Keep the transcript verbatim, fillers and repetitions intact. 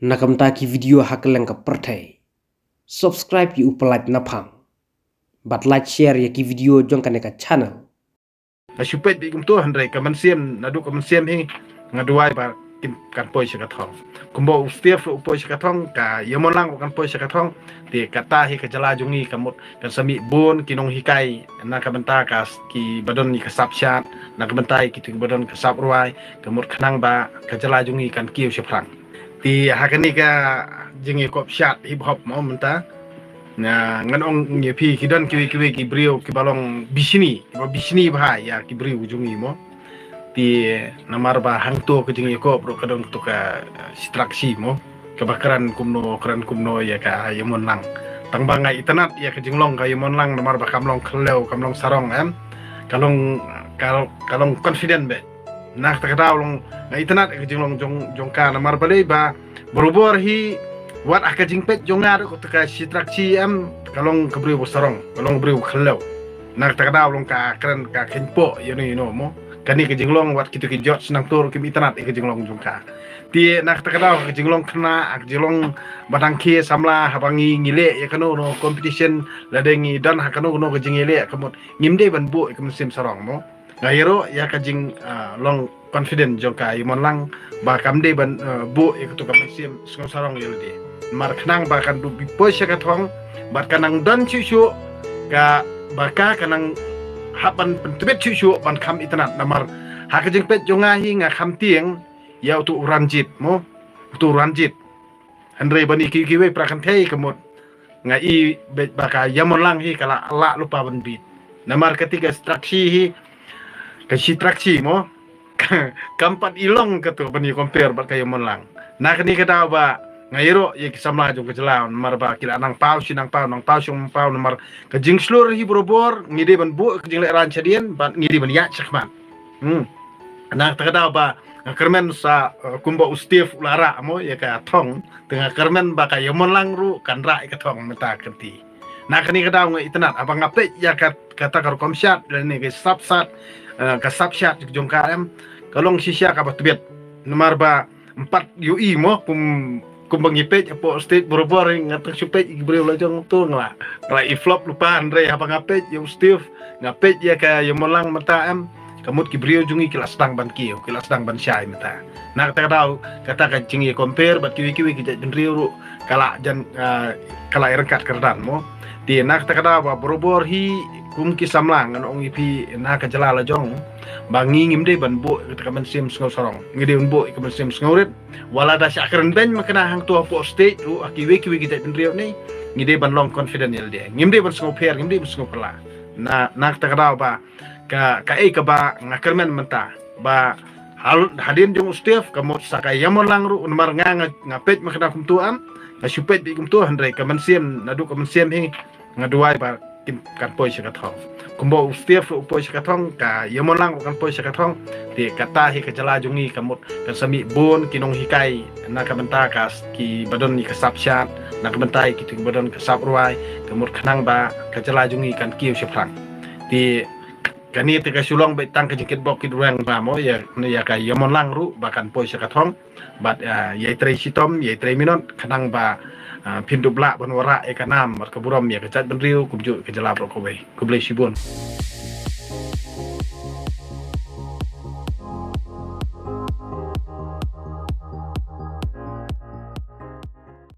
na ka bynta ki video ha kylleng ka pyrthei. Subscribe ïa u Pyllait Naphang bad like share ïa ki video jong kane ka channel. Nga shu peit beit kumto, hynrei ka mynsiem, naduh ka mynsiem hi nga duwai ba kin, kan poi sha ka thong. Kumba u Steve u poi sha ka thong, ka Ïamon Lang ruh kan poi sha ka thong. Te kata hi ka jylla jong ngi ka mut kan sa mih bun ki nonghikai na ka bynta ka s-, kiba don ïa ka sap shad, na ka bynta ïa kito kiba don ka sap rwai, ka mut khnang ba ka jylla jong ngi kan kiew shaphrang. Te ha kane ka jingïakop shad hip hop mo mynta, nga, ngan ong ïa phi, ki don kiwei kiwei ki briew kiba long bishni, kiba bishni bha ïa ki briew jong ngi mo. Te namar ba hangto ka jingïakop ruh ka don kato ka, eh, shitrakshi mo, kaba kren kumno kren kumno ïa ka Ïamon Lang. Tang ba nga itynnad ïa ka jinglong ka Ïamon Lang namar ba kam long khlem, kam long sarong, em. Ka long, ka, ka long confident beit. Na kata ka daw long nga itynnad ïa ka jinglong jong, jong ka namar balei ba barabor hi, wat ha ka jingpeit jong nga ruh kato ka shitrakshi, em, ka long ka briew ba sarong, ka long ka briew khlem. Na kata ka daw long ka kren ka kynpoh ïa no ïa no mo. Kane ka jinglong wat kito ki judge nangto ruh kim itynnad ïa ka jinglong jong ka. Te na kata ka daw ka jinglong khynnah, ka jinglong ba dang khie samla, haba ngi, ngi leh ïa kano kano competition, lada ngi don ha kano kano ka jingïaleh, ka mut ngim dei ban buh ïa ka mynsiem sarong mo. Nga ïaroh ïa ka jing, ah, long confident jong ka Ïamon Lang ba kam dei ban, eh, buh ïa kato ka mynsiem sngewsarong ïa lade. Namar khnang ba kan dup poi sha ka thong bad kan nang don shuh shuh, ka, ba ka kan nang hap ban pyntbit shuh shuh ban kham itynnad, namar ha ka jingpeit jong nga hi nga kham tieng ïa uto u Ranjit mo, uto u Ranjit. Hynrei ban ïa ki, kiwei para kynthei ka mut nga i beit ba ka Ïamon Lang hi ka la, la lypa ban beat. Namar kata ka shitrakshi hi, ka shitrakshi mo, kam pat i long kato ban ïa compare bad ka Ïamon Lang. Na kane ka daw ba nga ïaroh ïa ki samla jong ka jylla namar ba ki la nang paw shi nang paw, nang paw shi nang paw, namar ka jingshlur hi barabor, ngi dei ban buh ka jinglehrain shadien bad ngi dei ban ïaid shakhmat. Hmm. Na kata ka daw ba nga kyrmen sa, eh, kumba u Steve u la rah mo ïa ka thong, te nga kyrmen ba ka Ïamon Lang ruh kan rah ïa ka thong mynta kynti. Na kane ka daw nga itynnad, haba nga peit ïa ka, kata ka rukom shad lane ka sap shad, eh, ka sap shad jong ka, em, ka long shisha kaba tbit. Namar ba ym pat ïohi mo, kum, kumba ngi peit hapoh stage barabor, nga tang shu peit ïa ki briew la jong to nga la, nga la i flop lypa, hynrei haba nga peit ïa u Steve, nga peit ïa ka Ïamon Lang mynta, em, ka mut ki briew jong ngi ki la sdang ban kiew, ki la sdang ban shai mynta. Na kata ka daw kata ka jingïa compare bad kiwei kiwei ki jaitbynriew ruh ka la jan, ah, ka la ïa ryngkat kyrdan mo. Te na kata ka daw ba barabor hi kum ki samla ngan ong ïa phi na ka jylla la jong ba ngi ngim dei ban buh kata ka mynsiem sngewsarong, ngi dei ban buh ka mynsiem sngewrit. Wat la da shah kren beiñ mynta hangto hapoh stage ruh ha kiwei kiwei ki jaitbynriew ne, ngi dei ban long confident ïa lade. Ngim dei ban sngewpher, ngim dei ban sngewphylla. Na, na kata ka daw ba ka, kaei kaba nga kyrmen mynta ba hal-, hadien jong u Steve ka mut sa ka Ïamon Lang ruh, namar nga, nga, nga peit mynta kumto, em, nga shu peit beit kumto, hynrei ka mynsiem, naduh ka mynsiem hi nga duwai ba kin, kan poi sha ka thong. Kumba u Steve ruh u poi sha ka thong, ka Ïamon Lang ruh kan poi sha ka thong. Te kata hi ka jylla jong ngi ka mut kan sa mih bun ki nonghikai na ka bynta ka s-, kiba don ïa ka sap shad, na ka bynta ïa kito kiba don ka sap rwai, ka mut khnang ba ka jylla jong ngi kan kiew shaphrang. Te kane te ka shu long beit tang ka jingkitbok kitrwiang ba mo ïa, ïa ka Ïamon Lang ruh ba kan poi sha ka thong. Bad, ah, ïai trei shitom, ïai trei minot, khnang ba, ah, phin dup lah ban wanrah ïa ka nam bad ka burom ïa ka jaitbynriew kumjuh ïa ka jylla baroh kawei. Khublei shibun.